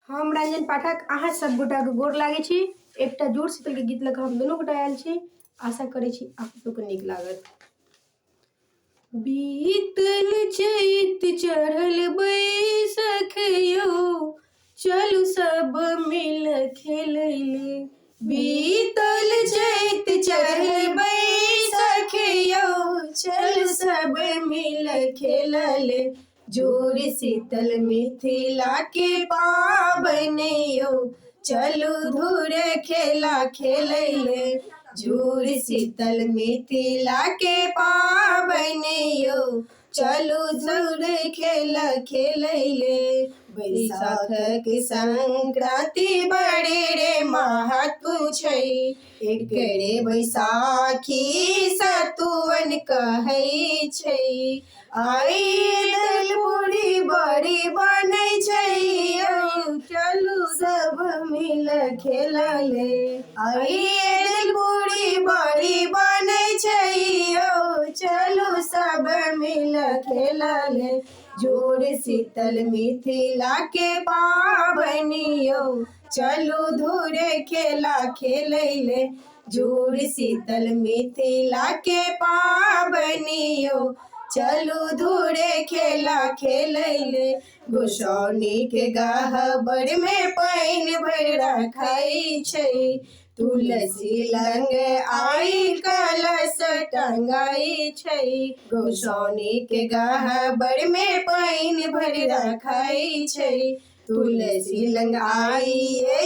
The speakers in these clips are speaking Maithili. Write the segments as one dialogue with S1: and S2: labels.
S1: हम रंजन पाठक अहाँ सब गोटाके गोर लागै छी। एकटा जोर शीतलके गीत लऽ कऽ हम दुनू गोटा आयल छी। आशा करै छी अहाँ सबके नीक लागत। बीतल चैत चढ़ल बैसख यौ, चलू सब मिल खेलैले। बीतल चैत चढ़ल बैसख यौ, चलू सब मिल खेलले। जोर शीतल मिथिला के पाबनि यौ, चलू धूर खेला खेलैले। जोर शीतल मिथिला के पाबनि यौ, चलू धूर खेला खेलैले। बैसाखक संक्रांति बड़े रे महत्व छै, एकरे बैसाखी सतुअन कहै छै। आई दलपूरी बड़ी बनै छै यौ, चलू सब मिल खेलले। आई दलपूरी बड़ी बनै छै यौ, चलू सब मिल खेलले। जोर शीतल मिथिला के पाबनि यौ, चलू धूर खेला खेलैले। जोर शीतल मिथिला के पाबनि यौ, चलू धूर खेला खेलैले। गोसाउनी के गहबर में पानि भरि रखै छै, तुलसी लंग आई कलश टंगाई छै। गोसाउनी के गहबर में पानि भरि रखै छै, तुलसी लंग आई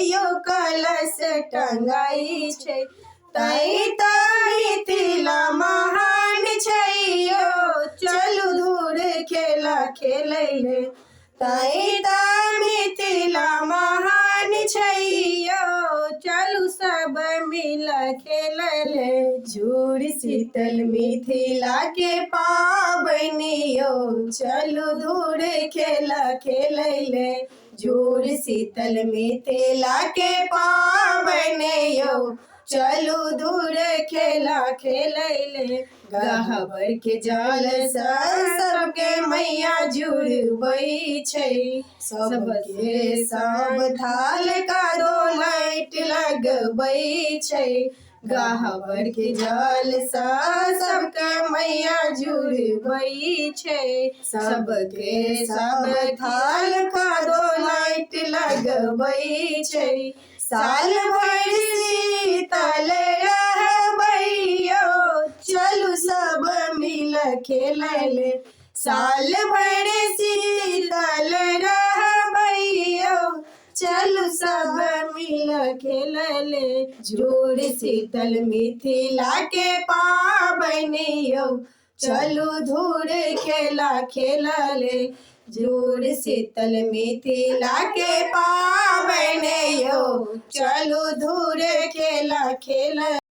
S1: यो कलश टंगाई छै। तैं तऽ मिथिला महान छै यौ, चलू धूर खेला खेलैले। तैं तऽ मिथिला महान छै यौ, चलू सब मिल खेलले। जोर शीतल मिथिला के पाबनि यौ, चलू धूर खेला खेलैले। जोर शीतल मिथिला के पाबनि यौ, चलू धूर खेला खेलैले। गहबर के जल सँ सबके मैया जुड़बै छै, सबके सब थाल कादो लाइट लगबै छै। गहबर के जल सँ सबके मैया जुड़बै छै, सबके सब थाल कादो लाइट लगबै छै। साल भरि शीतल रहबै यौ, चलू सब मिल खेलले। साल भरि शीतल रहबै यौ, चलू सब मिल खेलले। जोर शीतल मिथिला के पाबनि यौ, चलू धूर खेला खेलले। जोर शीतल मिथिला के पाबनि यौ, चलू धूर खेला खेलले।